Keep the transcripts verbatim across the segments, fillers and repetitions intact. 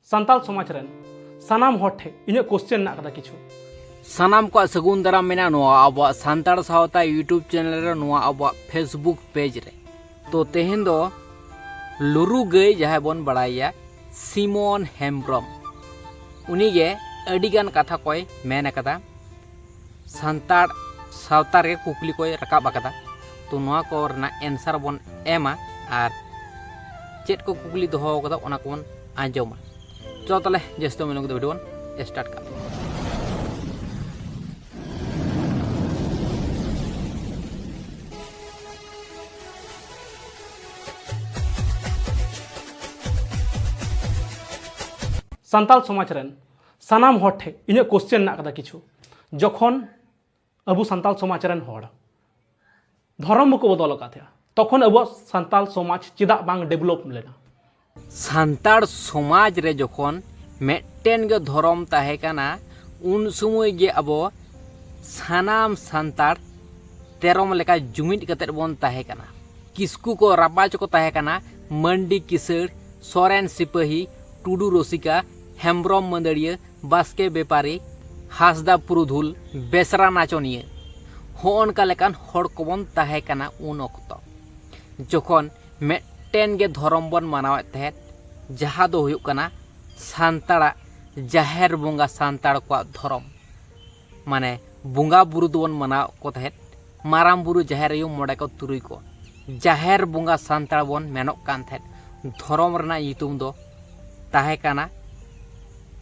ᱥᱟᱱᱛᱟᱲ ᱥᱚᱢᱟᱡᱽ ᱨᱮᱱ ᱥᱟᱱᱟᱢ ᱦᱚᱲ ᱴᱷᱮᱱ ᱤᱧᱟᱹᱜ ᱠᱚᱥᱪᱮᱱ ᱢᱮᱱᱟᱜ ᱟᱠᱟᱫᱟ ᱠᱤᱪᱷᱩ᱾ ᱥᱟᱱᱟᱢ ᱠᱚᱣᱟᱜ ᱥᱟᱹᱜᱩᱱ ᱫᱟᱨᱟᱢ ᱢᱮᱱᱟᱜᱼᱟ ᱱᱚᱣᱟ ᱟᱵᱚᱣᱟᱜ ᱥᱟᱱᱛᱟᱲ ᱥᱟᱶᱛᱟ YouTube ᱪᱮᱱᱮᱞ ᱨᱮ, ᱱᱚᱣᱟ ᱟᱵᱚᱣᱟᱜ Facebook ᱯᱮᱡᱽ ᱨᱮ᱾ ᱛᱚ ᱛᱮᱦᱮᱧ ᱫᱚ ᱞᱩᱨᱩ ᱜᱟᱹᱭ, ᱡᱟᱦᱟᱸᱭ ᱵᱚᱱ ᱵᱟᱲᱟᱭᱟ ᱥᱤᱢᱚᱱ ᱦᱮᱢᱵᱨᱚᱢ, ᱩᱱᱤᱜᱮ ᱟᱹᱰᱤᱜᱟᱱ ᱠᱟᱛᱷᱟ ᱠᱚᱭ ᱢᱮᱱ ᱟᱠᱟᱫᱟ᱾ ᱥᱟᱱᱛᱟᱲ ᱥᱟᱶᱛᱟ ᱨᱮ ᱠᱩᱠᱞᱤ ᱠᱚᱭ ᱨᱟᱠᱟᱵ ᱟᱠᱟᱫᱟ᱾ ᱛᱚ ᱱᱚᱣᱟ ᱠᱚ ᱨᱮᱱᱟᱜ ᱮᱱᱥᱟᱨ ᱵᱚᱱ ᱮᱢᱟ ᱟᱨ ᱪᱮᱫ ᱠᱚ ᱠᱩᱠᱞᱤ ᱫᱚᱦᱚ ᱟᱠᱟᱫᱟ ᱚᱱᱟ ᱠᱚᱵᱚᱱ ᱟᱸᱡᱚᱢᱟ᱾ ᱪᱚ ᱛᱟᱦᱞᱮ ᱡᱟᱹᱥᱛᱤ ᱵᱟᱝ ᱢᱮᱱ ᱠᱟᱛᱮ ᱵᱷᱤᱰᱤᱭᱳ ᱵᱚᱱ ᱥᱴᱟᱨᱴ ᱠᱟᱜ᱾ ᱥᱟᱱᱛᱟᱲ ᱥᱚᱢᱟᱡᱽ ᱨᱮᱱ ᱥᱟᱱᱟᱢ ᱦᱚᱲ ᱴᱷᱮᱱ ᱤᱧᱟᱹᱜ ᱠᱚᱥᱪᱮᱱ ᱢᱮᱱᱟᱜ ᱟᱠᱟᱫᱟ ᱠᱤᱪᱷᱩ᱾ ᱡᱚᱠᱷᱚᱱ ᱟᱵᱚ ᱥᱟᱱᱛᱟᱲ ᱥᱚᱢᱟᱡᱽ ᱨᱮᱱ ᱦᱚᱲ ᱫᱷᱚᱨᱚᱢ ᱵᱟᱠᱚ ᱵᱚᱫᱚᱞ ᱟᱠᱟᱫ ᱛᱟᱦᱮᱸᱜᱼᱟ, ᱛᱚᱠᱷᱚᱱ ᱟᱵᱚᱣᱟᱜ ᱥᱟᱱᱛᱟᱲ ᱥᱚᱢᱟᱡᱽ ᱪᱮᱫᱟᱜ ᱵᱟᱝ ᱰᱮᱵᱷᱞᱚᱯ ᱞᱮᱱᱟ? ᱥᱟᱱᱛᱟᱲ ᱥᱚᱢᱟᱡᱽ ᱨᱮ ᱡᱚᱠᱷᱚᱱ ᱢᱤᱫᱴᱮᱱ ᱜᱮ ᱫᱷᱚᱨᱚᱢ ᱛᱟᱦᱮᱸ ᱠᱟᱱᱟ, ᱩᱱ ᱥᱚᱢᱚᱭ ᱜᱮ ᱟᱵᱚ ᱥᱟᱱᱟᱢ ᱥᱟᱱᱛᱟᱲ ᱛᱮᱨᱚᱢ ᱞᱮᱠᱟ ᱡᱩᱢᱤᱫ ᱠᱟᱛᱮᱫ ᱵᱚᱱ ᱛᱟᱦᱮᱸ ᱠᱟᱱᱟ᱾ ᱠᱤᱥᱠᱩ ᱠᱚ ᱨᱟᱯᱟᱡᱽ ᱠᱚ ᱛᱟᱦᱮᱸ ᱠᱟᱱᱟ, ᱢᱟᱱᱰᱤ ᱠᱤᱥᱟᱹᱲ, ᱥᱚᱨᱮᱱ ᱥᱤᱯᱟᱹᱦᱤ, ᱴᱩᱰᱩ ᱨᱚᱥᱤᱠᱟ, ᱦᱮᱢᱵᱨᱚᱢ ᱢᱟᱹᱫᱟᱹᱲᱤᱭᱟᱹ, ᱵᱟᱥᱠᱮ ᱵᱮᱯᱟᱨᱤ, ᱦᱟᱸᱥᱫᱟ ᱯᱩᱨᱩᱫᱷᱩᱞ, ᱵᱮᱥᱨᱟ ᱱᱟᱪᱚᱱᱤᱭᱟᱹ, ᱦᱚᱸᱜᱼᱚ ᱱᱚᱝᱠᱟ ᱞᱮᱠᱟᱱ ᱦᱚᱲ ᱠᱚᱵᱚᱱ ᱛᱟᱦᱮᱸ ᱠᱟᱱᱟ ᱩᱱ ᱚᱠᱛᱚ᱾ ᱡᱚᱠᱷᱚᱱ ᱢᱤᱫᱴᱮᱱ ᱜᱮ ᱫᱷᱚᱨᱚᱢ ᱵᱚᱱ ᱢᱟᱱᱟᱣᱮᱫ ᱛᱟᱦᱮᱸᱫ, ᱡᱟᱦᱟᱸ ᱫᱚ ᱦᱩᱭᱩᱜ ᱠᱟᱱᱟ ᱥᱟᱱᱛᱟᱲᱟᱜ ᱡᱟᱦᱮᱨ ᱵᱚᱸᱜᱟ, ᱥᱟᱱᱛᱟᱲ ᱠᱚᱣᱟᱜ ᱫᱷᱚᱨᱚᱢ᱾ ᱢᱟᱱᱮ ᱵᱚᱸᱜᱟ ᱵᱩᱨᱩ ᱫᱚᱵᱚᱱ ᱢᱟᱱᱟᱣ ᱠᱚ ᱛᱟᱦᱮᱸᱫ ᱢᱟᱨᱟᱝ ᱵᱩᱨᱩ, ᱡᱟᱦᱮᱨ ᱟᱭᱳ, ᱢᱚᱬᱮ ᱠᱚ, ᱛᱩᱨᱩᱭ ᱠᱚ᱾ ᱡᱟᱦᱮᱨ ᱵᱚᱸᱜᱟ ᱥᱟᱱᱛᱟᱲ ᱵᱚᱱ ᱢᱮᱱᱚᱜ ᱠᱟᱱ ᱛᱟᱦᱮᱸᱫ᱾ ᱫᱷᱚᱨᱚᱢ ᱨᱮᱱᱟᱜ ᱧᱩᱛᱩᱢ ᱫᱚ ᱛᱟᱦᱮᱸ ᱠᱟᱱᱟ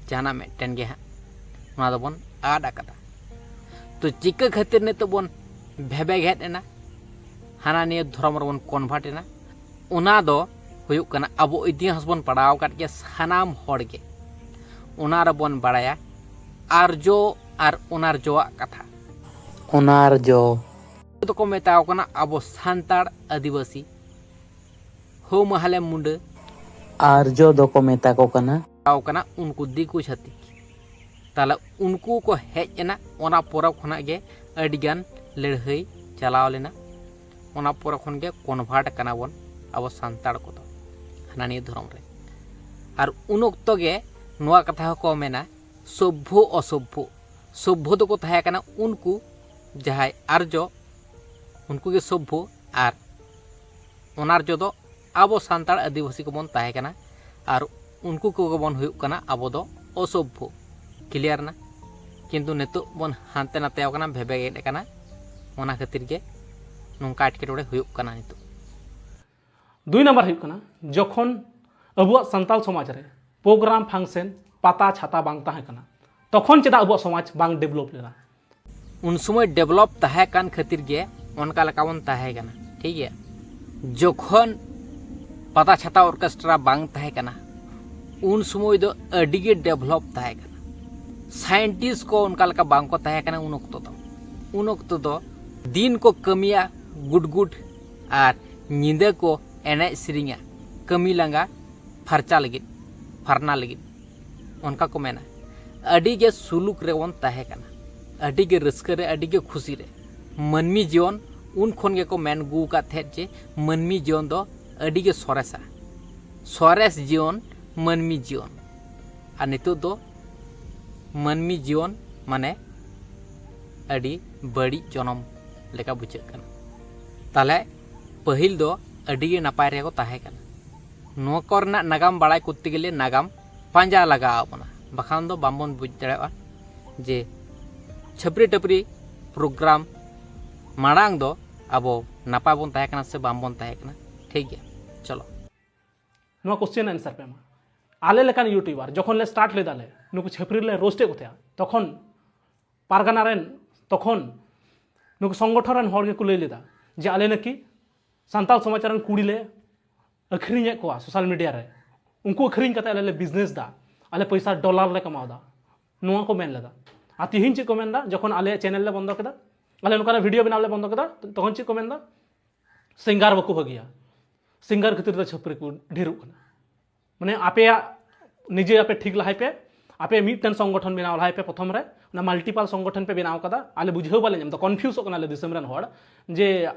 ᱡᱟᱦᱟᱱᱟᱜ ᱢᱤᱫᱴᱮᱱ ᱜᱮ ᱦᱟᱸᱜ, ᱚᱱᱟ ᱫᱚᱵᱚᱱ ᱟᱫ ᱟᱠᱟᱫᱟ᱾ ᱛᱚ ᱪᱤᱠᱟᱹ ᱠᱷᱟᱹᱛᱤᱨ ᱱᱤᱛᱚᱜ ᱵᱚᱱ ᱵᱷᱮᱵᱮᱜᱮᱫ ᱮᱱᱟ, ᱦᱟᱱᱟ ᱱᱤᱭᱟᱹ ᱫᱷᱚᱨᱚᱢ ᱨᱮᱵᱚᱱ ᱠᱚᱱᱵᱷᱟᱨᱴ ᱮᱱᱟ? ᱚᱱᱟ ᱫᱚ ᱦᱩᱭᱩᱜ ᱠᱟᱱᱟ, ᱟᱵᱚ ᱤᱛᱤᱦᱟᱥ ᱵᱚᱱ ᱯᱟᱲᱦᱟᱣ ᱟᱠᱟᱫ ᱜᱮᱭᱟ ᱥᱟᱱᱟᱢ ᱦᱚᱲ ᱜᱮ᱾ ᱚᱱᱟ ᱨᱮᱵᱚᱱ ᱵᱟᱲᱟᱭᱟ ᱟᱨᱡᱚ ᱟᱨ ᱚᱱᱟᱨᱡᱚᱣᱟᱜ ᱠᱟᱛᱷᱟ᱾ ᱚᱱᱟᱨᱡᱚ ᱫᱚᱠᱚ ᱢᱮᱛᱟᱣ ᱠᱟᱱᱟ ᱟᱵᱚ ᱥᱟᱱᱛᱟᱲ ᱟᱹᱫᱤᱵᱟᱹᱥᱤ, ᱦᱳ ᱢᱟᱦᱟᱞᱮ ᱢᱩᱸᱰᱟᱹ᱾ ᱟᱨᱡᱚ ᱫᱚᱠᱚ ᱢᱮᱛᱟ ᱠᱚ ᱠᱟᱱᱟ᱾ ᱢᱮᱛᱟᱣ ᱠᱟᱱᱟ ᱩᱱᱠᱩ ᱫᱤᱠᱩ ᱪᱷᱟᱹᱛᱤᱠ᱾ ᱛᱟᱦᱞᱮ ᱩᱱᱠᱩ ᱠᱚ ᱦᱮᱡ ᱮᱱᱟ, ᱚᱱᱟ ᱯᱚᱨᱮ ᱠᱷᱚᱱᱟᱜ ᱜᱮ ᱟᱹᱰᱤᱜᱟᱱ ᱞᱟᱹᱲᱦᱟᱹᱭ ᱪᱟᱞᱟᱣ ᱞᱮᱱᱟ᱾ ᱚᱱᱟ ᱯᱚᱨᱮ ᱠᱷᱚᱱ ᱜᱮ ᱠᱚᱱᱵᱷᱟᱨᱴ ᱠᱟᱱᱟ ᱵᱚᱱ ᱟᱵᱚ ᱥᱟᱱᱛᱟᱲ ᱠᱚᱫᱚ ᱦᱟᱱᱟ ᱱᱤᱭᱟᱹ ᱫᱷᱚᱨᱚᱢ ᱨᱮ᱾ ᱟᱨ ᱩᱱ ᱚᱠᱛᱚ ᱜᱮ ᱱᱚᱣᱟ ᱠᱟᱛᱷᱟ ᱦᱚᱸᱠᱚ ᱢᱮᱱᱟ, ᱥᱚᱵᱵᱷᱚ ᱚᱥᱚᱵᱵᱷᱚ᱾ ᱥᱚᱵᱵᱷᱚ ᱫᱚᱠᱚ ᱛᱟᱦᱮᱸ ᱠᱟᱱᱟ ᱩᱱᱠᱩ ᱡᱟᱦᱟᱸᱭ ᱟᱨᱡᱚ, ᱩᱱᱠᱩ ᱜᱮ ᱥᱚᱵᱵᱷᱚ, ᱟᱨ ᱚᱱᱟᱨᱡᱚ ᱫᱚ ᱟᱵᱚ ᱥᱟᱱᱛᱟᱲ ᱟᱹᱫᱤᱵᱟᱹᱥᱤ ᱠᱚᱵᱚᱱ ᱛᱟᱦᱮᱸ ᱠᱟᱱᱟ, ᱟᱨ ᱩᱱᱠᱩ ᱠᱚᱜᱮ ᱵᱚᱱ ᱦᱩᱭᱩᱜ ᱠᱟᱱᱟ ᱟᱵᱚ ᱫᱚ ᱚᱥᱚᱵᱵᱷᱚ᱾ ᱠᱞᱤᱭᱟᱨ ᱮᱱᱟ? ᱠᱤᱱᱛᱩ ᱱᱤᱛᱚᱜ ᱵᱚᱱ ᱦᱟᱱᱛᱮ ᱱᱟᱛᱮ ᱟᱠᱟᱱᱟ, ᱵᱷᱮᱵᱮᱜᱮᱫ ᱟᱠᱟᱱᱟ, ᱚᱱᱟ ᱠᱷᱟᱹᱛᱤᱨ ᱜᱮ ᱱᱚᱝᱠᱟ ᱮᱴᱠᱮᱴᱚᱬᱮ ᱦᱩᱭᱩᱜ ᱠᱟᱱᱟ ᱱᱤᱛᱚᱜ᱾ ᱫᱩᱭ ᱱᱟᱢᱵᱟᱨ ᱦᱩᱭᱩᱜ ᱠᱟᱱᱟ, ᱡᱚᱠᱷᱚᱱ ᱟᱵᱚᱣᱟᱜ ᱥᱟᱱᱛᱟᱲ ᱥᱚᱢᱟᱡᱽ ᱨᱮ ᱯᱨᱳᱜᱨᱟᱢ, ᱯᱷᱟᱝᱥᱮᱱ, ᱯᱟᱛᱟ ᱪᱷᱟᱛᱟ ᱵᱟᱝ ᱛᱟᱦᱮᱸ ᱠᱟᱱᱟ, ᱛᱚᱠᱷᱚᱱ ᱪᱮᱫᱟᱜ ᱟᱵᱚᱣᱟᱜ ᱥᱚᱢᱟᱡᱽ ᱵᱟᱝ ᱰᱮᱵᱷᱞᱚᱯ ᱞᱮᱱᱟ? ᱩᱱ ᱥᱚᱢᱚᱭ ᱰᱮᱵᱷᱞᱚᱯ ᱛᱟᱦᱮᱸ ᱠᱟᱱ ᱠᱷᱟᱹᱛᱤᱨ ᱜᱮ ᱚᱱᱠᱟ ᱞᱮᱠᱟ ᱵᱚᱱ ᱛᱟᱦᱮᱸ ᱠᱟᱱᱟ, ᱴᱷᱤᱠ ᱜᱮᱭᱟ᱾ ᱡᱚᱠᱷᱚᱱ ᱯᱟᱛᱟ ᱪᱷᱟᱛᱟ ᱚᱨᱠᱮᱥᱴᱨᱟ ᱵᱟᱝ ᱛᱟᱦᱮᱸ ᱠᱟᱱᱟ, ᱩᱱ ᱥᱚᱢᱚᱭ ᱫᱚ ᱟᱹᱰᱤ ᱜᱮ ᱰᱮᱵᱷᱞᱚᱯ ᱛᱟᱦᱮᱸ ᱠᱟᱱᱟ᱾ ᱥᱟᱭᱮᱱᱴᱤᱥᱴ ᱠᱚ ᱚᱱᱠᱟ ᱞᱮᱠᱟ ᱵᱟᱝ ᱠᱚ ᱛᱟᱦᱮᱸ ᱠᱟᱱᱟ ᱩᱱ ᱚᱠᱛᱚ ᱫᱚ᱾ ᱩᱱ ᱚᱠᱛᱚ ᱫᱚ ᱫᱤᱱ ᱠᱚ ᱠᱟᱹᱢᱤᱭᱟ ᱜᱩᱰ ᱜᱩᱰ, ᱟᱨ ᱧᱤᱫᱟᱹ ᱠᱚ ᱮᱱᱮᱡ ᱥᱮᱨᱮᱧᱟ ᱠᱟᱹᱢᱤ ᱞᱟᱸᱜᱟ ᱯᱷᱟᱨᱪᱟ ᱞᱟᱹᱜᱤᱫ, ᱯᱷᱟᱨᱱᱟ ᱞᱟᱹᱜᱤᱫ, ᱚᱱᱠᱟ ᱠᱚ ᱢᱮᱱᱟ᱾ ᱟᱹᱰᱤ ᱜᱮ ᱥᱩᱞᱩᱠ ᱨᱮᱵᱚᱱ ᱛᱟᱦᱮᱸ ᱠᱟᱱᱟ, ᱟᱹᱰᱤ ᱜᱮ ᱨᱟᱹᱥᱠᱟᱹ ᱨᱮ, ᱟᱹᱰᱤ ᱜᱮ ᱠᱷᱩᱥᱤ ᱨᱮ᱾ ᱢᱟᱹᱱᱢᱤ ᱡᱤᱭᱚᱱ ᱩᱱ ᱠᱷᱚᱱ ᱜᱮᱠᱚ ᱢᱮᱱ ᱟᱹᱜᱩ ᱟᱠᱟᱫ ᱛᱟᱦᱮᱸᱫ ᱡᱮ ᱢᱟᱹᱱᱢᱤ ᱡᱤᱭᱚᱱ ᱫᱚ ᱟᱹᱰᱤ ᱜᱮ ᱥᱚᱨᱮᱥᱟ, ᱥᱚᱨᱮᱥ ᱡᱤᱭᱚᱱ ᱢᱟᱹᱱᱢᱤ ᱡᱤᱭᱚᱱ᱾ ᱟᱨ ᱱᱤᱛᱚᱜ ᱫᱚ ᱢᱟᱹᱱᱢᱤ ᱡᱤᱭᱚᱱ ᱢᱟᱱᱮ ᱟᱹᱰᱤ ᱵᱟᱹᱲᱤᱡ ᱡᱚᱱᱚᱢ ᱞᱮᱠᱟ ᱵᱩᱡᱷᱟᱹᱜ ᱠᱟᱱᱟ᱾ ᱛᱟᱦᱞᱮ ᱯᱟᱹᱦᱤᱞ ᱫᱚ ᱟᱹᱰᱤ ᱜᱮ ᱱᱟᱯᱟᱭ ᱨᱮᱠᱚ ᱛᱟᱦᱮᱸ ᱠᱟᱱᱟ᱾ ᱱᱚᱣᱟ ᱠᱚᱨᱮᱱᱟᱜ ᱱᱟᱜᱟᱢ ᱵᱟᱲᱟᱭ ᱠᱚᱨᱛᱮ ᱜᱮᱞᱮ ᱱᱟᱜᱟᱢ ᱯᱟᱸᱡᱟ ᱞᱟᱜᱟᱣ ᱵᱚᱱᱟ, ᱵᱟᱠᱷᱟᱱ ᱫᱚ ᱵᱟᱝᱵᱚᱱ ᱵᱩᱡᱽ ᱫᱟᱲᱮᱭᱟᱜᱼᱟ ᱡᱮ ᱪᱷᱟᱹᱯᱨᱤ ᱴᱟᱹᱯᱨᱤ ᱯᱨᱳᱜᱨᱟᱢ ᱢᱟᱲᱟᱝ ᱫᱚ ᱟᱵᱚ ᱱᱟᱯᱟᱭ ᱵᱚᱱ ᱛᱟᱦᱮᱸ ᱠᱟᱱᱟ ᱥᱮ ᱵᱟᱝᱵᱚᱱ ᱛᱟᱦᱮᱸ ᱠᱟᱱᱟ᱾ ᱴᱷᱤᱠ ᱜᱮᱭᱟ, ᱪᱚᱞᱚ᱾ ᱱᱚᱣᱟ ᱠᱚᱥᱪᱮᱱ ᱨᱮᱱᱟᱜ ᱮᱱᱥᱟᱨ ᱯᱮ ᱮᱢᱟ᱾ ᱟᱞᱮ ᱞᱮᱠᱟᱱ ᱤᱭᱩᱴᱩᱵᱟᱨ ᱡᱚᱠᱷᱚᱱ ᱞᱮ ᱥᱴᱟᱨᱴ ᱞᱮᱫᱟ ᱞᱮ, ᱱᱩᱠᱩ ᱪᱷᱟᱹᱯᱨᱤ ᱞᱮ ᱨᱳᱥᱴ ᱮᱫ ᱠᱚ ᱛᱟᱦᱮᱸᱜᱼᱟ, ᱛᱚᱠᱷᱚᱱ ᱯᱟᱨᱜᱟᱱᱟ ᱨᱮᱱ, ᱛᱚᱠᱷᱚᱱ ᱱᱩᱠᱩ ᱥᱚᱝᱜᱚᱴᱷᱚᱱ ᱨᱮᱱ ᱦᱚᱲ ᱜᱮᱠᱚ ᱞᱟᱹᱭ ᱞᱮᱫᱟ ᱡᱮ ᱟᱞᱮ ᱱᱟᱠᱤ ᱥᱟᱱᱛᱟᱲ ᱥᱚᱢᱟᱡᱽ ᱨᱮᱱ ᱠᱩᱲᱤ ᱞᱮ ᱟᱹᱠᱷᱨᱤᱧᱮᱫ ᱠᱚᱣᱟ ᱥᱳᱥᱟᱞ ᱢᱤᱰᱤᱭᱟ ᱨᱮ, ᱩᱱᱠᱩ ᱟᱹᱠᱷᱨᱤᱧ ᱠᱟᱛᱮ ᱟᱞᱮ ᱞᱮ ᱵᱤᱡᱽᱱᱮᱥ ᱫᱟ, ᱟᱞᱮ ᱯᱚᱭᱥᱟ ᱰᱚᱞᱟᱨ ᱞᱮ ᱠᱟᱢᱟᱣ ᱫᱟ, ᱱᱚᱣᱟ ᱠᱚ ᱢᱮᱱ ᱞᱮᱫᱟ᱾ ᱟᱨ ᱛᱤᱦᱤᱧ ᱪᱮᱫ ᱠᱚ ᱢᱮᱱᱫᱟ? ᱡᱚᱠᱷᱚᱱ ᱟᱞᱮᱭᱟᱜ ᱪᱮᱱᱮᱞ ᱞᱮ ᱵᱚᱱᱫᱚ ᱠᱮᱫᱟ, ᱟᱞᱮ ᱱᱚᱝᱠᱟᱱᱟᱜ ᱵᱷᱤᱰᱤᱭᱳ ᱵᱮᱱᱟᱣ ᱞᱮ ᱵᱚᱱᱫᱚ ᱠᱮᱫᱟ, ᱛᱚᱠᱷᱚᱱ ᱪᱮᱫ ᱠᱚ ᱢᱮᱱᱫᱟ? ᱥᱤᱝᱜᱟᱨ ᱵᱟᱠᱚ ᱵᱷᱟᱹᱜᱤᱭᱟ, ᱥᱤᱝᱜᱟᱨ ᱠᱷᱟᱹᱛᱤᱨ ᱛᱮ ᱪᱷᱟᱹᱯᱨᱤ ᱠᱚ ᱰᱷᱮᱨᱚᱜ ᱠᱟᱱᱟ᱾ ᱢᱟᱱᱮ ᱟᱯᱮᱭᱟᱜ ᱱᱤᱡᱮ ᱟᱯᱮ ᱴᱷᱤᱠ ᱞᱟᱦᱟᱭ ᱯᱮ, ᱟᱯᱮ ᱢᱤᱫᱴᱮᱱ ᱥᱚᱝᱜᱚᱴᱷᱚᱱ ᱵᱮᱱᱟᱣ ᱞᱟᱦᱟᱭ ᱯᱮ ᱯᱨᱚᱛᱷᱚᱢ ᱨᱮ, ᱚᱱᱟ ᱢᱟᱞᱴᱤᱯᱟᱞ ᱥᱚᱝᱜᱚᱴᱷᱚᱱ ᱯᱮ ᱵᱮᱱᱟᱣ ᱠᱟᱫᱟ, ᱟᱞᱮ ᱵᱩᱡᱷᱟᱹᱣ ᱵᱟᱞᱮ ᱧᱟᱢ ᱮᱫᱟ, ᱠᱚᱱᱯᱷᱤᱭᱩᱥᱚᱜ ᱠᱟᱱᱟᱞᱮ ᱫᱤᱥᱚᱢ ᱨᱮᱱ ᱦᱚᱲ ᱡᱮ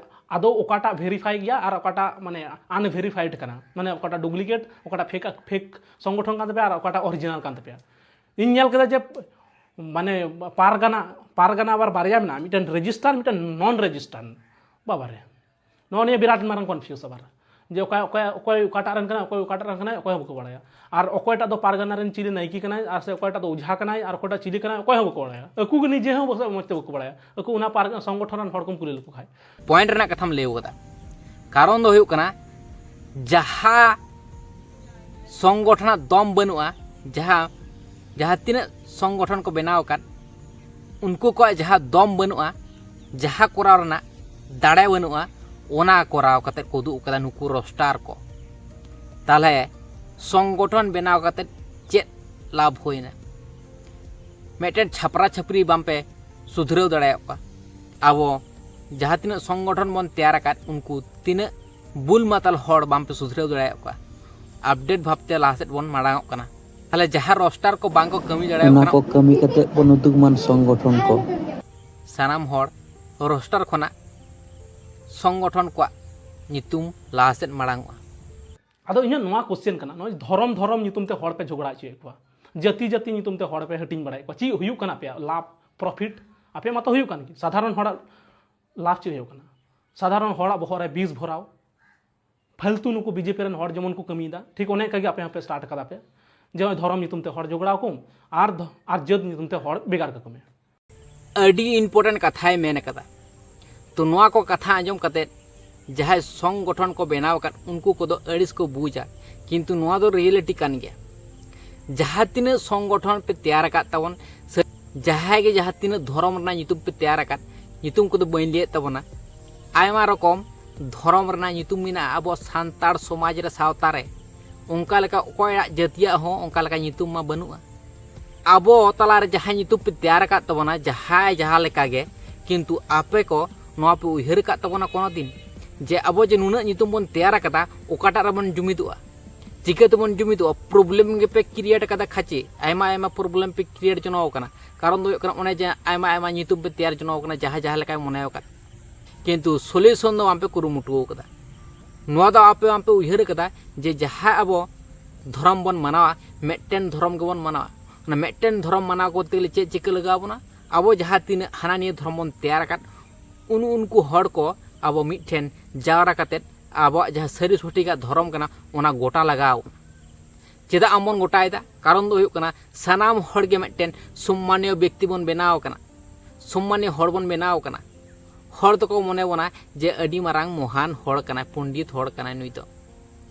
ᱟᱫᱚ ᱚᱠᱟᱴᱟᱜ ᱵᱷᱮᱨᱤᱯᱷᱟᱭ ᱜᱮᱭᱟ ᱟᱨ ᱚᱠᱟᱴᱟᱜ ᱢᱟᱱᱮ ᱟᱱᱵᱷᱮᱨᱤᱯᱷᱟᱭᱤᱰ ᱠᱟᱱᱟ, ᱢᱟᱱᱮ ᱚᱠᱟᱴᱟᱜ ᱰᱩᱯᱞᱤᱠᱮᱴ, ᱚᱠᱟᱴᱟᱜ ᱯᱷᱮᱠ, ᱯᱷᱮᱠ ᱥᱚᱝᱜᱚᱴᱷᱚᱱ ᱠᱟᱱ ᱛᱟᱯᱮᱭᱟ ᱟᱨ ᱚᱠᱟᱴᱟᱜ ᱚᱨᱤᱡᱤᱱᱟᱞ ᱠᱟᱱ ᱛᱟᱯᱮᱭᱟ᱾ ᱤᱧ ᱧᱮᱞ ᱠᱮᱫᱟ ᱡᱮ ᱢᱟᱱᱮ ᱯᱟᱨᱜᱟᱱᱟ, ᱯᱟᱨᱜᱟᱱᱟ ᱟᱵᱟᱨ ᱵᱟᱨᱭᱟ ᱢᱮᱱᱟᱜᱼᱟ, ᱢᱤᱫᱴᱮᱱ ᱨᱮᱡᱤᱥᱴᱟᱨ, ᱢᱤᱫᱴᱮᱱ ᱱᱚᱱ ᱨᱮᱡᱤᱥᱴᱟᱨ᱾ ᱵᱟᱵᱟᱨᱮ, ᱱᱚᱜᱼᱚ ᱱᱤᱭᱟᱹ ᱵᱤᱨᱟᱴ ᱢᱟᱨᱟᱝ ᱠᱚᱱᱯᱷᱤᱭᱩᱥ ᱟᱵᱟᱨ, ᱡᱮ ᱚᱠᱚᱭ, ᱚᱠᱚᱭ, ᱚᱠᱚᱭ ᱚᱠᱟᱴᱟᱜ ᱨᱮᱱ ᱠᱟᱱᱟᱭ, ᱚᱠᱚᱭ ᱚᱠᱟᱴᱟᱜ ᱨᱮᱱ ᱠᱟᱱᱟᱭ, ᱚᱠᱚᱭ ᱦᱚᱸ ᱵᱟᱠᱚ ᱵᱟᱲᱟᱭᱟ᱾ ᱟᱨ ᱚᱠᱚᱭᱴᱟᱜ ᱫᱚ ᱯᱟᱨᱜᱟᱱᱟ ᱨᱮᱱ ᱪᱤᱞᱤ ᱱᱟᱭᱠᱮ ᱠᱟᱱᱟᱭ, ᱟᱨ ᱥᱮ ᱚᱠᱚᱭᱴᱟᱜ ᱫᱚ ᱚᱡᱷᱟ ᱠᱟᱱᱟᱭ, ᱟᱨ ᱚᱠᱚᱭᱴᱟᱜ ᱪᱤᱞᱤ ᱠᱟᱱᱟᱭ, ᱚᱠᱚᱭ ᱦᱚᱸ ᱵᱟᱠᱚ ᱵᱟᱲᱟᱭᱟ᱾ ᱟᱠᱚ ᱜᱮ ᱱᱤᱡᱮ ᱦᱚᱸ ᱵᱟᱠᱚ, ᱢᱚᱡᱽ ᱛᱮ ᱵᱟᱠᱚ ᱵᱟᱲᱟᱭᱟ᱾ ᱟᱠᱚ ᱚᱱᱟ ᱯᱟᱨᱜᱟᱱᱟ ᱥᱚᱝᱜᱚᱴᱷᱚᱱ ᱨᱮᱱ ᱦᱚᱲ ᱠᱚᱢ ᱠᱩᱞᱤ ᱞᱮᱠᱚ ᱠᱷᱟᱡ᱾ ᱯᱚᱭᱮᱱᱴ ᱨᱮᱱᱟᱜ ᱠᱟᱛᱷᱟᱢ ᱞᱟᱹᱭ ᱠᱟᱫᱟ᱾ ᱠᱟᱨᱚᱱ ᱫᱚ ᱦᱩᱭᱩᱜ ᱠᱟᱱᱟ, ᱡᱟᱦᱟᱸ ᱥᱚᱝᱜᱚᱴᱷᱚᱱᱟᱜ ᱫᱚᱢ ᱵᱟᱹᱱᱩᱜᱼᱟ, ᱡᱟᱦᱟᱸ, ᱡᱟᱦᱟᱸ ᱛᱤᱱᱟᱹᱜ ᱥᱚᱝᱜᱚᱴᱷᱚᱱ ᱠᱚ ᱵᱮᱱᱟᱣ ᱟᱠᱟᱫ, ᱩᱱᱠᱩ ᱠᱚᱣᱟᱜ ᱡᱟᱦᱟᱸ ᱫᱚᱢ ᱵᱟᱹᱱᱩᱜᱼᱟ, ᱡᱟᱦᱟᱸ ᱠᱚᱨᱟᱣ ᱨᱮᱱᱟᱜ ᱫᱟᱲᱮ ᱵᱟᱹᱱᱩᱜᱼᱟ, ᱚᱱᱟ ᱠᱚᱨᱟᱣ ᱠᱟᱛᱮ ᱠᱚ ᱩᱫᱩᱜ ᱟᱠᱟᱫᱟ ᱱᱩᱠᱩ ᱨᱳᱥᱴᱟᱨ ᱠᱚ᱾ ᱛᱟᱦᱞᱮ ᱥᱚᱝᱜᱚᱴᱷᱚᱱ ᱵᱮᱱᱟᱣ ᱠᱟᱛᱮ ᱪᱮᱫ ᱞᱟᱵᱷ ᱦᱩᱭᱱᱟ? ᱢᱤᱫᱴᱮᱱ ᱪᱷᱟᱯᱨᱟ ᱪᱷᱟᱯᱨᱤ ᱵᱟᱝ ᱯᱮ ᱥᱩᱫᱷᱨᱟᱹᱣ ᱫᱟᱲᱮᱭᱟᱜ ᱠᱚᱣᱟ᱾ ᱟᱵᱚ ᱡᱟᱦᱟᱸ ᱛᱤᱱᱟᱹᱜ ᱥᱚᱝᱜᱚᱴᱷᱚᱱ ᱵᱚᱱ ᱛᱮᱭᱟᱨ ᱟᱠᱟᱫ, ᱩᱱᱠᱩ ᱛᱤᱱᱟᱹᱜ ᱵᱩᱞ ᱢᱟᱛᱟᱞ ᱦᱚᱲ ᱵᱟᱝ ᱯᱮ ᱥᱩᱫᱷᱨᱟᱹᱣ ᱫᱟᱲᱮᱭᱟᱜ ᱠᱚᱣᱟ᱾ ᱟᱯᱰᱮᱴ ᱵᱷᱟᱵᱽᱛᱮ ᱞᱟᱦᱟ ᱥᱮᱫ ᱵᱚᱱ ᱢᱟᱲᱟᱝ ᱚᱜ ᱠᱟᱱᱟ᱾ ᱛᱟᱦᱞᱮ ᱡᱟᱦᱟᱸ ᱨᱳᱥᱴᱟᱨ ᱠᱚ ᱵᱟᱝ ᱠᱚ ᱠᱟᱹᱢᱤ ᱫᱟᱲᱮᱭᱟᱜ ᱚᱱᱟ ᱠᱟᱱᱟ, ᱠᱚ ᱠᱟᱹᱢᱤ ᱠᱟᱛᱮ ᱵᱚᱱ ᱩᱫᱩᱜ ᱢᱟᱱ ᱥᱚᱝᱜᱚᱴᱷᱚᱱ ᱠᱚ᱾ ᱥᱟᱱᱟᱢ ᱦᱚᱲ ᱨᱳᱥᱴᱟᱨ ᱠᱷᱚᱱᱟᱜ ᱥᱚᱝᱜᱚᱴᱷᱚᱱ ᱠᱚᱣᱟᱜ ᱧᱩᱛᱩᱢ ᱞᱟᱦᱟ ᱥᱮᱫ ᱢᱟᱲᱟᱝ ᱚᱜᱼᱟ᱾ ᱟᱫᱚ ᱤᱧᱟᱹᱜ ᱱᱚᱣᱟ ᱠᱚᱥᱪᱮᱱ ᱠᱟᱱᱟ, ᱱᱚᱜᱼᱚᱭ ᱫᱷᱚᱨᱚᱢ ᱫᱷᱚᱨᱚᱢ ᱧᱩᱛᱩᱢ ᱛᱮ ᱦᱚᱲ ᱯᱮ ᱡᱷᱚᱜᱽᱲᱟ ᱦᱚᱪᱚᱭᱮᱫ ᱠᱚᱣᱟ, ᱡᱟᱹᱛᱤ ᱡᱟᱹᱛᱤ ᱧᱩᱛᱩᱢ ᱛᱮ ᱦᱚᱲ ᱯᱮ ᱦᱟᱹᱴᱤᱧ ᱵᱟᱲᱟᱭᱮᱫ ᱠᱚᱣᱟ, ᱪᱮᱫ ᱦᱩᱭᱩᱜ ᱠᱟᱱᱟ ᱟᱯᱮᱭᱟᱜ ᱞᱟᱵᱷ, ᱯᱨᱚᱯᱷᱤᱴ? ᱟᱯᱮ ᱢᱟᱛᱚ ᱦᱩᱭᱩᱜ ᱠᱟᱱ ᱜᱮ, ᱥᱟᱫᱷᱟᱨᱚᱱ ᱦᱚᱲᱟᱜ ᱞᱟᱵᱷ ᱪᱮᱫ ᱦᱩᱭᱩᱜ ᱠᱟᱱᱟ? ᱥᱟᱫᱷᱟᱨᱚᱱ ᱦᱚᱲᱟᱜ ᱵᱚᱦᱚᱜ ᱨᱮ ᱵᱤᱥ ᱵᱷᱚᱨᱟᱣ, ᱯᱷᱟᱞᱛᱩ ᱱᱩᱠᱩ ᱵᱤᱡᱮᱯᱤ ᱨᱮᱱ ᱦᱚᱲ ᱡᱮᱢᱚᱱ ᱠᱚ ᱠᱟᱹᱢᱤᱭᱮᱫᱟ, ᱴᱷᱤᱠ ᱚᱱᱮ ᱚᱱᱠᱟ ᱜᱮ ᱟᱯᱮ ᱦᱚᱸᱯᱮ ᱥᱴᱟᱨᱴ ᱠᱟᱫᱟ ᱯᱮ, ᱡᱮ ᱱᱚᱜᱼᱚᱭ ᱫᱷᱚᱨᱚᱢ ᱧᱩᱛᱩᱢ ᱛᱮ ᱦᱚᱲ ᱡᱷᱚᱜᱽᱲᱟ ᱠᱚᱢ ᱟᱨ ᱫᱷ-, ᱟᱨ ᱡᱟᱹᱛ ᱧᱩᱛᱩᱢ ᱛᱮ ᱦᱚᱲ ᱵᱷᱮᱜᱟᱨ ᱠᱟᱠᱚ ᱢᱮ᱾ ᱟᱹᱰᱤ ᱤᱢᱯᱚᱨᱴᱮᱱᱴ ᱠᱟᱛᱷᱟᱭ ᱢᱮᱱ ᱠᱟᱫᱟ᱾ ᱛᱚ, ᱱᱚᱣᱟ ᱠᱚ ᱠᱟᱛᱷᱟ ᱟᱸᱡᱚᱢ ᱠᱟᱛᱮ ᱡᱟᱦᱟᱸᱭ ᱥᱚᱝᱜᱚᱴᱷᱚᱱ ᱠᱚ ᱵᱮᱱᱟᱣ ᱟᱠᱟᱫ, ᱩᱱᱠᱩ ᱠᱚᱫᱚ ᱟᱹᱲᱤᱥ ᱠᱚ ᱵᱩᱡᱟ, ᱠᱤᱱᱛᱩ ᱱᱚᱣᱟ ᱫᱚ ᱨᱤᱭᱮᱞᱤᱴᱤ ᱠᱟᱱ ᱜᱮᱭᱟ᱾ ᱡᱟᱦᱟᱸ ᱛᱤᱱᱟᱹᱜ ᱥᱚᱝᱜᱚᱴᱷᱚᱱ ᱯᱮ ᱛᱮᱭᱟᱨ ᱟᱠᱟᱫ ᱛᱟᱵᱚᱱ, ᱥᱮ ᱡᱟᱦᱟᱸᱭ ᱜᱮ ᱡᱟᱦᱟᱸ ᱛᱤᱱᱟᱹᱜ ᱫᱷᱚᱨᱚᱢ ᱨᱮᱱᱟᱜ ᱧᱩᱛᱩᱢ ᱯᱮ ᱛᱮᱭᱟᱨ ᱟᱠᱟᱫ, ᱧᱩᱛᱩᱢ ᱠᱚᱫᱚ ᱵᱟᱹᱧ ᱞᱟᱹᱭᱮᱫ ᱛᱟᱵᱚᱱᱟ, ᱟᱭᱢᱟ ᱨᱚᱠᱚᱢ ᱫᱷᱚᱨᱚᱢ ᱨᱮᱱᱟᱜ ᱧᱩᱛᱩᱢ ᱢᱮᱱᱟᱜᱼᱟ ᱟᱵᱚ ᱥᱟᱱᱛᱟᱲ ᱥᱚᱢᱟᱡᱽ ᱨᱮ, ᱥᱟᱶᱛᱟ ᱨᱮ᱾ ᱚᱱᱠᱟ ᱞᱮᱠᱟ ᱚᱠᱚᱭᱟᱜ ᱡᱟᱹᱛᱤᱭᱟᱜ ᱦᱚᱸ ᱚᱱᱠᱟ ᱞᱮᱠᱟ ᱧᱩᱛᱩᱢ ᱢᱟ ᱵᱟᱹᱱᱩᱜᱼᱟ᱾ ᱟᱵᱚ ᱛᱟᱞᱟᱨᱮ ᱡᱟᱦᱟᱸ ᱧᱩᱛᱩᱢ ᱯᱮ ᱛᱮᱭᱟᱨ ᱟᱠᱟᱫ ᱛᱟᱵᱚᱱᱟ, ᱡᱟᱦᱟᱸᱭ ᱡᱟᱦᱟᱸ ᱞᱮᱠᱟ ᱜᱮ, ᱠᱤᱱᱛᱩ ᱟᱯᱮ ᱠᱚ ᱱᱚᱣᱟ ᱯᱮ ᱩᱭᱦᱟᱹᱨ ᱟᱠᱟᱫ ᱛᱟᱵᱚᱱᱟ ᱠᱳᱱᱳ ᱫᱤᱱ, ᱡᱮ ᱟᱵᱚ ᱡᱮ ᱱᱩᱱᱟᱹᱜ ᱧᱩᱛᱩᱢ ᱵᱚᱱ ᱛᱮᱭᱟᱨ ᱟᱠᱟᱫᱟ, ᱚᱠᱟᱴᱟᱜ ᱨᱮᱵᱚᱱ ᱡᱩᱢᱤᱫᱚᱜᱼᱟ? ᱪᱤᱠᱟᱹ ᱛᱮᱵᱚᱱ ᱡᱩᱢᱤᱫᱚᱜᱼᱟ? ᱯᱨᱚᱵᱞᱮᱢ ᱜᱮᱯᱮ ᱠᱨᱤᱭᱮᱴ ᱟᱠᱟᱫᱟ ᱠᱷᱟᱪᱮ, ᱟᱭᱢᱟ ᱟᱭᱢᱟ ᱯᱨᱚᱵᱞᱮᱢ ᱯᱮ ᱠᱨᱤᱭᱮᱴ ᱡᱚᱱᱚ ᱟᱠᱟᱱᱟ᱾ ᱠᱟᱨᱚᱱ ᱫᱚ ᱦᱩᱭᱩᱜ ᱠᱟᱱᱟ, ᱚᱱᱮ ᱡᱮ ᱟᱭᱢᱟ ᱟᱭᱢᱟ ᱧᱩᱛᱩᱢ ᱯᱮ ᱛᱮᱭᱟᱨ ᱡᱚᱱᱚ ᱟᱠᱟᱱᱟ, ᱡᱟᱦᱟᱸᱭ ᱡᱟᱦᱟᱸ ᱞᱮᱠᱟᱭ ᱢᱚᱱᱮ ᱟᱠᱟᱫ᱾ ᱠᱤᱱᱛᱩ ᱥᱚᱞᱤᱭᱩᱥᱚᱱ ᱫᱚ ᱵᱟᱝᱯᱮ ᱠᱩᱨᱩᱢᱩᱴᱩ ᱟᱠᱟᱫᱟ᱾ ᱱᱚᱣᱟ ᱫᱚ ᱟᱯᱮ ᱵᱟᱝᱯᱮ ᱩᱭᱦᱟᱹᱨ ᱟᱠᱟᱫᱟ ᱡᱮ ᱡᱟᱦᱟᱸ ᱟᱵᱚ ᱫᱷᱚᱨᱚᱢ ᱵᱚᱱ ᱢᱟᱱᱟᱣᱟ, ᱢᱤᱫᱴᱮᱱ ᱫᱷᱚᱨᱚᱢ ᱜᱮᱵᱚᱱ ᱢᱟᱱᱟᱣᱟ᱾ ᱚᱱᱟ ᱢᱤᱫᱴᱮᱱ ᱫᱷᱚᱨᱚᱢ ᱢᱟᱱᱟᱣ ᱠᱚᱨᱛᱮ ᱜᱮᱞᱮ ᱪᱮᱫ ᱪᱤᱠᱟᱹ ᱞᱟᱜᱟᱣ ᱵᱚᱱᱟ? ᱟᱵᱚ ᱡᱟᱦᱟᱸ ᱛᱤᱱᱟᱹᱜ ᱦᱟᱱᱟ ᱱᱤᱭᱟᱹ ᱫᱷᱚᱨᱚᱢ ᱵᱚᱱ ᱛᱮᱭᱟᱨ ᱟᱠᱟᱫ, ᱩᱱ ᱩᱱᱠᱩ ᱦᱚᱲ ᱠᱚ ᱟᱵᱚ ᱢᱤᱫᱴᱷᱮᱱ ᱡᱟᱣᱨᱟ ᱠᱟᱛᱮᱫ ᱟᱵᱚᱣᱟᱜ ᱡᱟᱦᱟᱸ ᱥᱟᱹᱨᱤ ᱥᱚᱴᱷᱤᱠᱟᱜ ᱫᱷᱚᱨᱚᱢ ᱠᱟᱱᱟ, ᱚᱱᱟ ᱜᱚᱴᱟ ᱞᱟᱜᱟᱣ ᱵᱚᱱᱟ᱾ ᱪᱮᱫᱟᱜ ᱟᱢ ᱵᱚᱱ ᱜᱚᱴᱟᱭᱮᱫᱟ? ᱠᱟᱨᱚᱱ ᱫᱚ ᱦᱩᱭᱩᱜ ᱠᱟᱱᱟ, ᱥᱟᱱᱟᱢ ᱦᱚᱲ ᱜᱮ ᱢᱤᱫᱴᱮᱱ ᱥᱚᱢᱢᱟᱱᱤᱭᱚ ᱵᱮᱠᱛᱤ ᱵᱚᱱ ᱵᱮᱱᱟᱣ ᱟᱠᱟᱱᱟ, ᱥᱚᱢᱢᱟᱱᱤᱭᱚ ᱦᱚᱲ ᱵᱚᱱ ᱵᱮᱱᱟᱣ ᱟᱠᱟᱱᱟ᱾ ᱦᱚᱲ ᱫᱚᱠᱚ ᱢᱚᱱᱮ ᱵᱚᱱᱟ ᱡᱮ ᱟᱹᱰᱤ ᱢᱟᱨᱟᱝ ᱢᱚᱦᱟᱱ ᱦᱚᱲ ᱠᱟᱱᱟᱭ, ᱯᱚᱱᱰᱤᱛ ᱦᱚᱲ ᱠᱟᱱᱟᱭ ᱱᱩᱭ ᱫᱚ,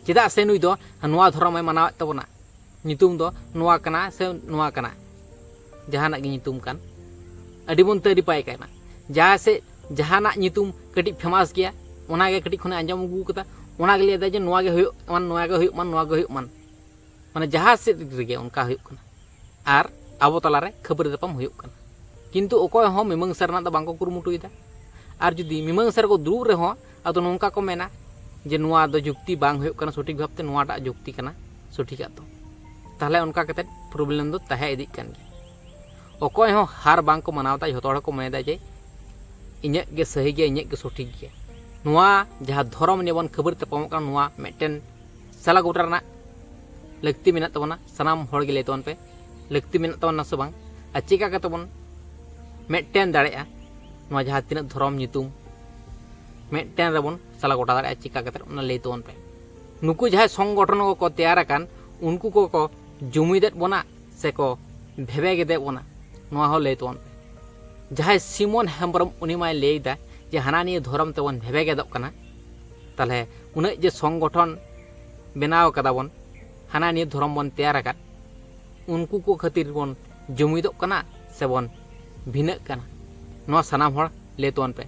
ᱪᱮᱫᱟᱜ ᱥᱮ ᱱᱩᱭ ᱫᱚ ᱱᱚᱣᱟ ᱫᱷᱚᱨᱚᱢᱮ ᱢᱟᱱᱟᱣᱮᱫ ᱛᱟᱵᱚᱱᱟ᱾ ᱧᱩᱛᱩᱢ ᱫᱚ ᱱᱚᱣᱟ ᱠᱟᱱᱟ ᱥᱮ ᱱᱚᱣᱟ ᱠᱟᱱᱟ, ᱡᱟᱦᱟᱱᱟᱜ ᱜᱮ ᱧᱩᱛᱩᱢ ᱠᱟᱱ, ᱟᱹᱰᱤ ᱵᱚᱱ ᱛᱟᱹᱨᱤᱯᱟᱭ ᱠᱟᱱᱟ᱾ ᱡᱟᱦᱟᱸ ᱥᱮ ᱡᱟᱦᱟᱱᱟᱜ ᱧᱩᱛᱩᱢ ᱠᱟᱹᱴᱤᱡ ᱯᱷᱮᱢᱟᱥ ᱜᱮᱭᱟ, ᱚᱱᱟᱜᱮ ᱠᱟᱹᱴᱤᱡ ᱠᱷᱚᱱᱮ ᱟᱸᱡᱚᱢ ᱟᱹᱜᱩ ᱠᱟᱫᱟ, ᱚᱱᱟᱜᱮ ᱞᱟᱹᱭᱫᱟ ᱡᱮ ᱱᱚᱣᱟ ᱜᱮ ᱦᱩᱭᱩᱜ ᱢᱟᱱ, ᱱᱚᱣᱟ ᱜᱮ ᱦᱩᱭᱩᱜ ᱢᱟᱱ, ᱱᱚᱣᱟ ᱜᱮ ᱦᱩᱭᱩᱜ ᱢᱟᱱ᱾ ᱢᱟᱱᱮ ᱡᱟᱦᱟᱸ ᱥᱮᱫ ᱨᱮᱜᱮ ᱚᱱᱠᱟ ᱦᱩᱭᱩᱜ ᱠᱟᱱᱟ᱾ ᱟᱨ ᱟᱵᱚ ᱛᱟᱞᱟᱨᱮ ᱠᱷᱟᱹᱯᱟᱹᱨᱤ ᱛᱟᱯᱟᱢ ᱦᱩᱭᱩᱜ ᱠᱟᱱᱟ᱾ ᱠᱤᱱᱛᱩ ᱚᱠᱚᱭ ᱦᱚᱸ ᱢᱤᱢᱟᱹᱝᱥᱟ ᱨᱮᱱᱟᱜ ᱫᱚ ᱵᱟᱝᱠᱚ ᱠᱩᱨᱩᱢᱩᱴᱩᱭᱮᱫᱟ᱾ ᱟᱨ ᱡᱩᱫᱤ ᱢᱤᱢᱟᱹᱝᱥᱟ ᱨᱮᱠᱚ ᱫᱩᱲᱩᱵ ᱨᱮᱦᱚᱸ, ᱟᱫᱚ ᱱᱚᱝᱠᱟ ᱠᱚ ᱢᱮᱱᱟ ᱡᱮ ᱱᱚᱣᱟ ᱫᱚ ᱡᱩᱠᱛᱤ ᱵᱟᱝ ᱦᱩᱭᱩᱜ ᱠᱟᱱᱟ ᱥᱚᱴᱷᱤᱠ ᱵᱷᱟᱵᱽᱛᱮ, ᱱᱚᱣᱟᱴᱟᱜ ᱡᱩᱠᱛᱤ ᱠᱟᱱᱟ ᱥᱚᱴᱷᱤᱠᱟᱜ ᱫᱚ᱾ ᱛᱟᱦᱚᱞᱮ ᱚᱱᱠᱟ ᱠᱟᱛᱮᱫ ᱯᱨᱚᱵᱞᱮᱢ ᱫᱚ ᱛᱟᱦᱮᱸ ᱤᱫᱤᱜ ᱠᱟᱱ ᱜᱮᱭᱟ᱾ ᱚᱠᱚᱭ ᱦᱚᱸ ᱦᱟᱨ ᱵᱟᱝ ᱠᱚ ᱢᱟᱱᱟᱣ ᱮᱫᱟ, ᱡᱷᱚᱛᱚ ᱦᱚᱲ ᱠᱚ ᱢᱚᱱᱮᱭᱮᱫᱟ ᱡᱮ ᱤᱧᱟᱹᱜ ᱜᱮ ᱥᱟᱹᱦᱤ ᱜᱮᱭᱟ, ᱤᱧᱟᱹᱜ ᱜᱮ ᱥᱚᱴᱷᱤᱠ ᱜᱮᱭᱟ᱾ ᱱᱚᱣᱟ ᱡᱟᱦᱟᱸ ᱫᱷᱚᱨᱚᱢ ᱱᱤᱭᱮ ᱵᱚᱱ ᱠᱷᱟᱹᱯᱟᱹᱨᱤ ᱛᱟᱯᱟᱢᱚᱜ ᱠᱟᱱᱟ, ᱱᱚᱣᱟ ᱢᱤᱫᱴᱮᱱ ᱥᱟᱞᱟ ᱜᱚᱴᱟ ᱨᱮᱱᱟᱜ ᱞᱟᱹᱠᱛᱤ ᱢᱮᱱᱟᱜ ᱛᱟᱵᱚᱱᱟ᱾ ᱥᱟᱱᱟᱢ ᱦᱚᱲ ᱜᱮ ᱞᱟᱹᱭ ᱛᱟᱵᱚᱱ ᱯᱮ, ᱞᱟᱹᱠᱛᱤ ᱢᱮᱱᱟᱜ ᱛᱟᱵᱚᱱᱟ ᱥᱮ ᱵᱟᱝ? ᱟᱨ ᱪᱮᱠᱟ ᱠᱟᱛᱮ ᱵᱚᱱ ᱢᱤᱫᱴᱮᱱ ᱫᱟᱲᱮᱭᱟᱜᱼᱟ? ᱱᱚᱣᱟ ᱡᱟᱦᱟᱸ ᱛᱤᱱᱟᱹᱜ ᱫᱷᱚᱨᱚᱢ ᱧᱩᱛᱩᱢ ᱢᱤᱫᱴᱮᱱ ᱨᱮᱵᱚᱱ ᱥᱟᱞᱟ ᱜᱚᱴᱟ ᱫᱟᱲᱮᱭᱟᱜᱼᱟ, ᱪᱮᱠᱟ ᱠᱟᱛᱮ, ᱚᱱᱟ ᱞᱟᱹᱭ ᱛᱟᱵᱚᱱ ᱯᱮ᱾ ᱱᱩᱠᱩ ᱡᱟᱦᱟᱸᱭ ᱥᱚᱝᱜᱚᱴᱷᱚᱱ ᱠᱚᱠᱚ ᱛᱮᱭᱟᱨ ᱟᱠᱟᱱ, ᱩᱱᱠᱩ ᱠᱚᱠᱚ ᱡᱩᱢᱤᱫᱮᱫ ᱵᱚᱱᱟ ᱥᱮᱠᱚ ᱵᱷᱮᱵᱮᱜᱮᱫᱮᱫ ᱵᱚᱱᱟ, ᱱᱚᱣᱟ ᱦᱚᱸ ᱞᱟᱹᱭ ᱛᱟᱵᱚᱱ ᱯᱮ᱾ ᱡᱟᱦᱟᱸᱭ ᱥᱤᱢᱚᱱ ᱦᱮᱢᱵᱨᱚᱢ, ᱩᱱᱤ ᱢᱟᱭ ᱞᱟᱹᱭᱫᱟ ᱡᱮ ᱦᱟᱱᱟ ᱱᱤᱭᱟᱹ ᱫᱷᱚᱨᱚᱢ ᱛᱮᱵᱚᱱ ᱵᱷᱮᱵᱮᱜᱮᱫᱚᱜ ᱠᱟᱱᱟ᱾ ᱛᱟᱦᱞᱮ ᱩᱱᱟᱹᱜ ᱡᱮ ᱥᱚᱝᱜᱚᱴᱷᱚᱱ ᱵᱮᱱᱟᱣ ᱠᱟᱫᱟ ᱵᱚᱱ, ᱦᱟᱱᱟ ᱱᱤᱭᱟᱹ ᱫᱷᱚᱨᱚᱢ ᱵᱚᱱ ᱛᱮᱭᱟᱨ ᱟᱠᱟᱫ, ᱩᱱᱠᱩ ᱠᱚ ᱠᱷᱟᱹᱛᱤᱨ ᱵᱚᱱ ᱡᱩᱢᱤᱫᱚᱜ ᱠᱟᱱᱟ ᱥᱮᱵᱚᱱ ᱵᱷᱤᱱᱟᱹᱜ ᱠᱟᱱᱟ? ᱱᱚᱣᱟ ᱥᱟᱱᱟᱢ ᱦᱚᱲ ᱞᱟᱹᱭ ᱛᱟᱵᱚᱱ ᱯᱮ᱾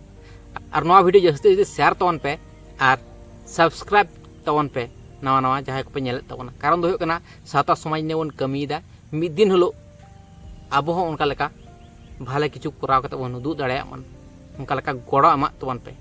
ᱟᱨ ᱱᱚᱣᱟ ᱵᱷᱤᱰᱤᱭᱳ ᱡᱟᱹᱥᱛᱤ ᱡᱟᱹᱥᱛᱤ ᱥᱮᱭᱟᱨ ᱛᱟᱵᱚᱱ ᱯᱮ ᱟᱨ ᱥᱟᱵᱥᱠᱨᱟᱭᱤᱵ ᱛᱟᱵᱚᱱ ᱯᱮ, ᱱᱟᱣᱟ ᱱᱟᱣᱟ ᱡᱟᱦᱟᱸᱭ ᱠᱚᱯᱮ ᱧᱮᱞᱮᱫ ᱛᱟᱵᱚᱱᱟ᱾ ᱠᱟᱨᱚᱱ ᱫᱚ ᱦᱩᱭᱩᱜ ᱠᱟᱱᱟ, ᱥᱟᱶᱛᱟ ᱥᱚᱢᱟᱡᱽ ᱱᱤᱭᱮ ᱵᱚᱱ ᱠᱟᱹᱢᱤᱭᱮᱫᱟ᱾ ᱢᱤᱫ ᱫᱤᱱ ᱦᱤᱞᱳᱜ ᱟᱵᱚ ᱦᱚᱸ ᱚᱱᱠᱟ ᱞᱮᱠᱟ ᱵᱷᱟᱞᱮ ᱠᱤᱪᱷᱩ ᱠᱚᱨᱟᱣ ᱠᱟᱛᱮ ᱵᱚᱱ ᱩᱫᱩᱜ ᱫᱟᱲᱮᱭᱟᱜ ᱢᱟ, ᱚᱱᱠᱟ ᱞᱮᱠᱟ ᱜᱚᱲᱚ ᱮᱢᱟᱜ ᱛᱟᱵᱚᱱ ᱯᱮ᱾